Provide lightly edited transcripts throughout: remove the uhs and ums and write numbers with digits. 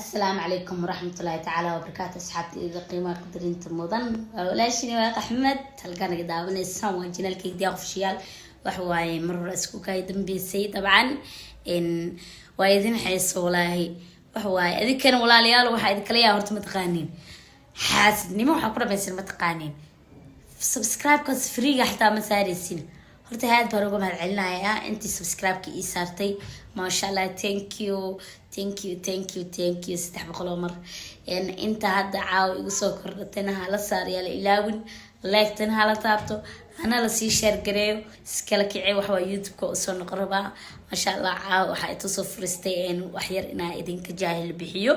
Asalaamu calaykum waraxmatullaahi tacaala wabarakaatu. Asxaabta qiimaha qadarinta mudan, waa walaashini Waaq Axmed. Halkaan naga daawanaysaan waa channelkayga Diyaaq Official. Waxa waaye, mar hore isku kay dambeysay. Dabcan waa idin xeyso walaahi. Waxa waaye, idinkana walaalayaal, waxaa idinkala yaa horta mataqaaniin xaasidnimo waxaa ku dhamaysan mataqaaniin subscribe-kaas freega xitaa ma saaraysin. Horta aad baan uga mahad celinayaa intii subscribe-ka ii saartay. Maasha Allah, thank you, thank you, thank you, thank you 300 oo mar. Inta hadda caawa igu soo kordhatayna hala saar, yaa la ilaawin, like-tana hala taabto, hana lasii share gareeyo. Iskala kicey. Waxwaa YouTube-ka usoo noqon rabaa, maasha Allah. Caawa waxaa itusoo furistay waxyar inaa idinka jaahil bixiyo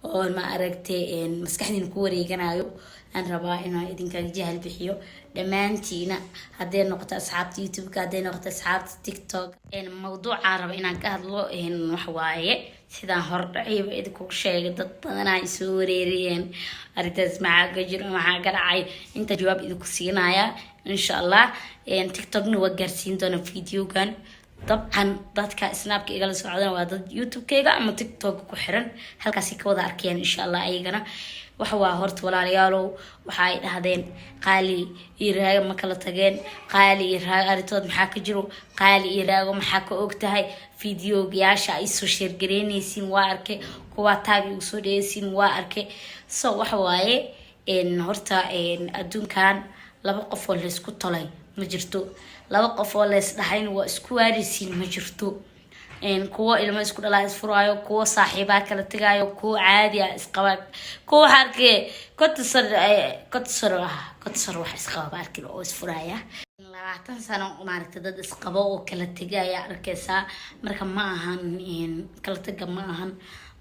oo ma aragtay maskaxdiina ku wareeganayo. Aan rabaa inaan idinkaga jahal bixiyo dhammaantiina, hadday noqoto asxaabta YouTube-ka, hadday noqoto asxaabta TikTok. Mawduucaan raba inaan ka hadlo waxwaaye, sidaan hordhacayba idinkugu sheegay, dad badanaa isoo wareeriyeen arrintaas. Maxaa ka jiro? Maxaa ka dhacay? Inta jawaab idinku siinaya, insha Allah. TikTokna waa gaarsiin doona videogan. Dabcan dadka Snapka igala socdana waa dad YouTube-kayga ama TikTok ku xiran, halkaasay ka wada arkayaan, insha Allah. Ayagana waxa waa, horta walaalayaalow, waxa ay dhahdeen: "Qaali iyo Raago ma kala tageen? Qaali iyo Raago arrintood maxaa ka jiro? Qaali iyo Raago maxaa ka og tahay?" Videoyaasha ay soo share gareynaysiin waa arkay, kuwaa tag igu soo dhegeysiin waa arkay. So waxa waaye, horta adduunkan laba qof oo laysku tolay ma jirto, laba qof oo lays dhahayna waa isku waaraysiin ma jirto. Kuwo ilmo isku dhalaa isfuraayo, kuwo saaxiibaa kala tegaayo, kuwo caadi ah isqabaa, kuwo waxaa arkay 50 sano, 50 sano ah, 50 sano wax isqaba ba arkin oo isfuraya. 20 sano maaragta dad isqabo oo kala tegaya arkaysaa. Marka ma ahan kala tega, ma ahan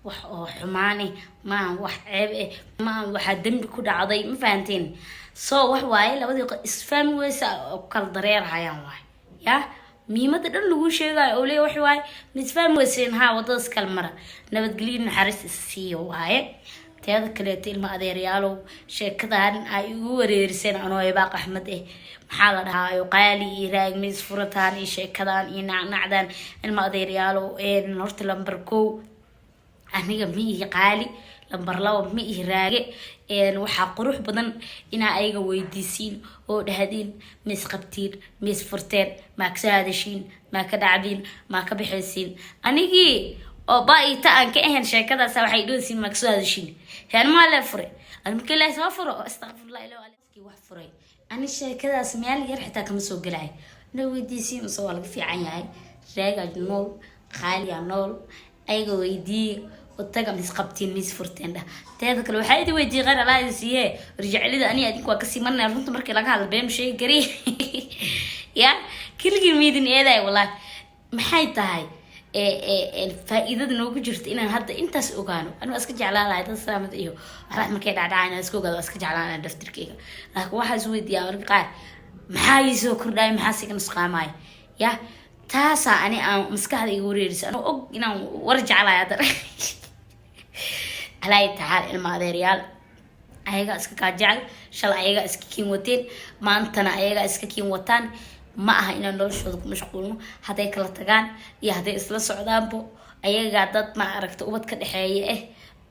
wax oo xumaane, maaha wax ceeb eh, maaha waxaa dembi ku dhacday. Ma fahanteen? So wax waaye, labadii isfahmi weysa oo kala dareerhayaan waay. Ya muhiimada dhan lagu sheegayo oo leeya wax waaye, ma isfahmi weyseen? Haa, wadadaas kala mara, nabadgelyo, naxariis is siiya waaye. Teeda kaleeto, ilma adeeryaalow, sheekadan ay igu wareeriseen anoo Ibaaq Axmed eh, maxaa la dhahaa, Qaali iyo Raagmi isfurataan iyo sheekadan iyo nacnacdan. Ilma adeeryaalow, horta lambar 1 aniga ma ihi Qaali, lambar 2 ma ihi Raage. Waxaa qurux badan inaa ayaga weydiisiin oo dhahdiin: "Ma isqabtiin? Ma isfurteen? Maa kasoo hadashiin? Maa ka dhacdiin? Maa ka bixaysiin?" Anigii oo ba-ita aan ka ahayn sheekadaas, waxay dhahaysiin: "Maa kasoo hadashiin?" Maa lee furay ani? Marka Ilaahay soo furo, astaqfirullah, ila wax furay. Ani sheekadaas meel yar xitaa kama soo gelayo. Na weydiisiin mise waa laga fiican yahay? Raagaa nool, Qaaliyaa nool, ayaga weydiiye. Taga, mis qabtiin, mis furteen dhah. Teeda kale, waxaa idin weydiiyey, khayr Allah idin siiye, warjeclida ani adinku waa kasii marnay. Runta markii laga hadla, been sheegi kari ya keligii miidin eedaay. Wallahi, maxay tahay faa-iidada noogu jirta inaan hadda intaas ogaano? Ani waa iska jeclaan lahay dad salaamad iyo waxba markay dhacdhacaan inaan iska ogaado, waa iska jeclaan lahay daftirkeyga. Laakiin waxaa is weydiiyaa marka qaar: maxaa ii soo kordhaya? Maxaa siga nusqaamaya? Ya taasaa ani aan maskaxda iga wareerisa, anoo og inaan war jeclahay. Haddana calaa taxaal, ilma adeeryaal, ayagaa iska kaa jecel. Shalay ayagaa iska kiin wateen, maantana ayagaa iska kiin wataan. Ma aha inaan noloshooda ku mashquulno. Hadday kala tagaan iyo hadday isla socdaanbo, ayagaa dad ma aragta ubad ka dhexeeya eh.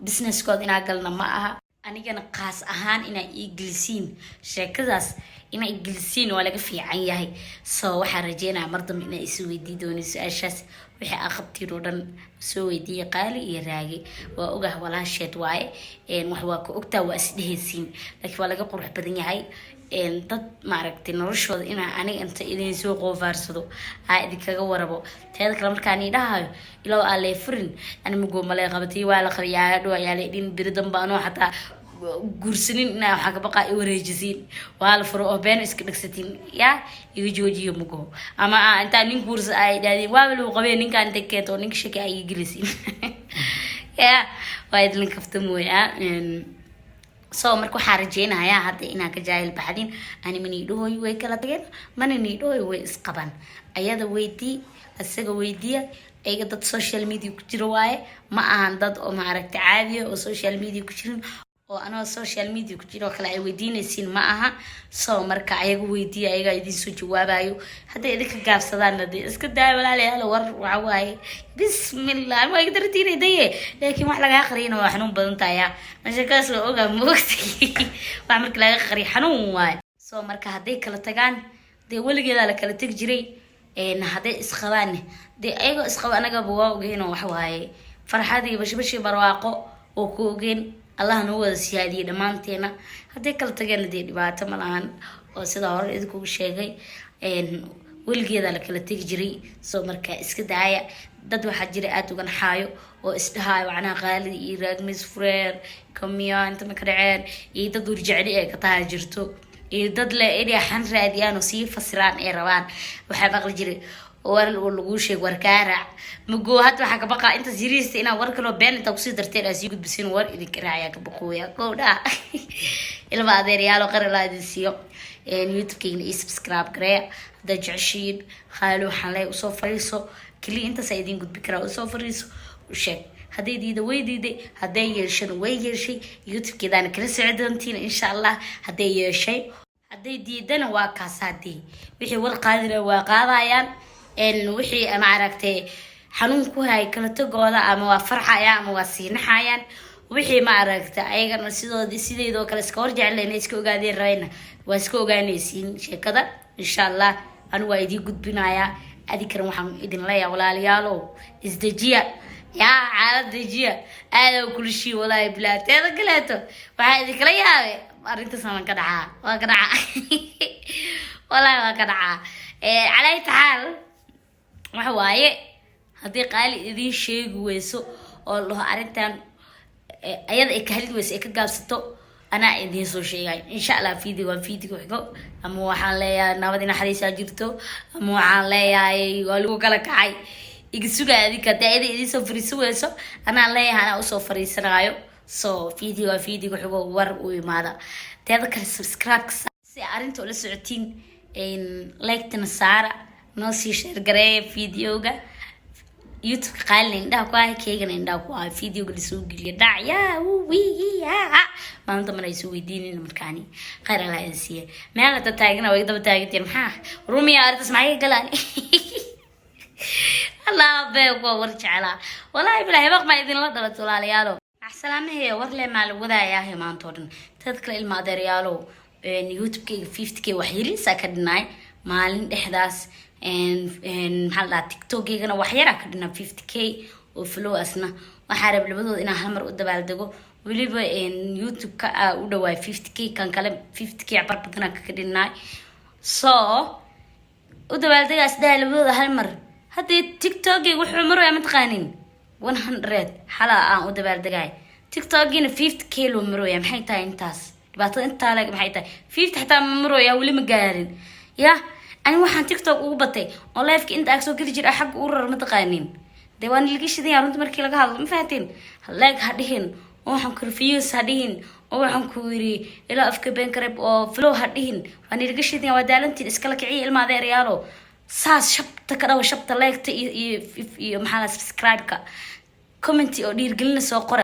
Businesskooda inaa galna ma aha. Anigana qaas ahaan inaa ii gelisiin sheekadaas, inaa igelisiin waa laga fiican yahay. So waxaan rajeynaya mar dambe inaa isu weydii doonin su-aashaas. Wixii aa qabtiin oo dhan soo weydiiyey Qaali iyo Raage. Waa ogah, walaasheed waaye, wax waa ka ogtaa, waa isdhehaysiin, laakiin waa laga qurux badan yahay dad maaragtay noloshooda inaa aniga inta idin soo qoofaarsado aa idinkaga warabo. Teeda kale, markaan idhahayo ilow aa lee furin, ani mugoomalee qabatay waa la qabayaa dhow ayaa la idhin biri damba anoo xataa guursanin inaa waxaa ka baqaa i wareejisiin, waa la furo oo been iska dhegsatiin. Yaa iga joojiyo mugo ama intaa nin guursa ay dhahdeen waaba lagu qabeen ninkaan inta keento oo ninka shaki ay iga gelisiin. Ya waa idin kafta mooyaa. So marka waxaa rajeynayaa hadda inaa ka jaahil baxdin. Ani maniidhahooy way kala tageen, mana niidhahooy way isqaban. Ayada weydii, isaga weydiiya. Ayaga dad social media ku jiro waaye, ma ahan dad oo maaragta caadiya oo social media ku jirin. Oo anoo social media ku jiro oo kale ay weydiinaysiin ma aha. So marka ayaga weydiiya, ayagaa idiin soo jawaabayo. Hadday idinka gaabsadaanna, dee iska daaya, walaalayaal. War waxa waaye, bismillah, waa iga daratiinay daye, laakiin wax lagaa qariyana waa xanuun badan tahaya. Mashakaas waa ogaa, moogtay, wax marka laga qariyo xanuun waaye. So marka hadday kala tagaan, dee weligeedaa la kala tegi jiray. Hadday isqabaan, dee ayagoo isqaba anagaba waa ogeen oo waxa waaye farxad iyo bashbashi, barwaaqo oo ku ogeen. Allah noo wada siyaadiyey dhammaanteena. Hadday kala tageenna, dee dhibaato ma lahan, oo sidaa hore idinkugu sheegay, weligeedaa la kala tegi jiray. So marka iska daaya. Dad waxaa jira aada uga naxaayo oo isdhahaayo macnaha Qaalida iyo Raagmis fureen kamiya inta ma ka dhaceen, iyo dad warjecli ay ka taha jirto, iyo dad le inay xan raadiyaan oo sii fasiraan ay rabaan. Waxaa maqli jiray war oo laguu sheeg war kaa raac mago. Hadda waxaa ka baqaa intaas yariista inaa war kaloo been intaa kusii darteen aa sii gudbisin, war idinka raacayaa ka baqooya. Kowdha, ilma adeeryaalo, qarilaa idin siiyo. YouTube-keygna ii subscribe gareeya haddaad jeceshiin. Khaali waxaan leeyahay, usoo fariiso keliya, intaasaa idiin gudbi karaa. Usoo fariiso, u sheeg. Hadday diida, way diiday; hadday yeeshana, way yeeshay. YouTube-keedaana kala soci doontiin, insha Allah. Hadday yeeshay, hadday diidana, waa kaas. Hadii wixii war qaadina waa qaadayaan, wixii ma aragtay xanuun ku hay kala tagooda, ama waa farxayaan ama waa siinaxayaan. Wixii ma aragta ayagana sidood sideedoo kale iska hor jeclayna, iska ogaadeen rabayna, waa iska ogaanaysiin sheekada, insha Allah. Anigu waa idiin gudbinayaa. Adinkan waxaan idin leeyahay, walaalayaalow, isdejiya, yaa xaalad dejiya. Aada kulishii, walaahi bilaa. Teeda kaleeto, waxaa idinkala yaabe arrintaas waan ka dhacaa, waa ka dhacaa, walaahi waa ka dhacaa. Calaa taxaal, waxa waaye haddii Qaali idiin sheegi weyso oo la dhaho arrintan ayada ay ka hadli weyso, ay ka gaabsato, anaa idiin soo sheegay, insha Allah. Video waa video xigo, ama waxaan leeyahay nabad naxariisaa jirto, ama waxaan leeyahay waa lagu kala kacay. Iga suga adinka. Hadii ayada idiin soo fariisan weyso, anaa leeyahay anaa usoo fariisanaayo. So video waa video xigo, war u imaada. Teeda kale, subscribe si arrinta ula socotiin, like-tana saara, noo sii share gareeya videoga. YouTube-ka Qaalina indhaha ku ahay, keygana indhaha ku ahay. Videoga lasoo geliya dhac yaa wiya, maalin dambana ay soo weydiinin. Markaani khayr Allah idin siiya. Meel hadda taagana way daba taagantiin. Maxaa rumiya arrintaas maxay ka galaan? Allah bee kuwa war jecelaa, walaahi bilaa hebaq maa idinla dhalato, walaalayaalo. Axsalaamahee, war le maa la wadaayaa maanta oo dhan. Tad kale, ilma adeeryaalo, YouTube-kayga 50K wax yariisaa ka dhinaay maalin dhexdaas. Maxaa la dhahaa, TikTok-keygana wax yaraa ka dhinaa 50K oo followersna. Waxaa rab labadooda inaan hal mar u dabaaldego. Weliba YouTube-ka aa u dhawaay 50K, kan kale 50K bar badanaa kaka dhinaay. So u dabaaldegaas dhaha labadooda hal mar. Haddii TikTok-keyga wuxuu maraya, mataqaanin, 100 xalaa aan u dabaaldegay. TikTok-giina 50K loo marooya. Maxay tahay intaas dhibaatada intaa leg? Maxay tahay 50 xitaa ma marooya, weli ma gaarin. Ya ani waxaan TikTok ugu batay oo liveka inta aag soo geli jira xagga u rar, mataqaanin, dee waa nalaga shidanya. Runta markii laga hadlo, ma fahanteen? Like ha dhihin, oo waxaan ku views ha dhihin, oo waxaan ku yiri ilaa afka been kareb oo follow ha dhihin. Waa nalaga shidanya, waa daalantiin. Iskala kiciya, ilma adeeryaalo. Saas shabta ka dhawa, shabta like-ta iyo maxaa la subscribe-ka, comment oo dhiirgelina soo qora.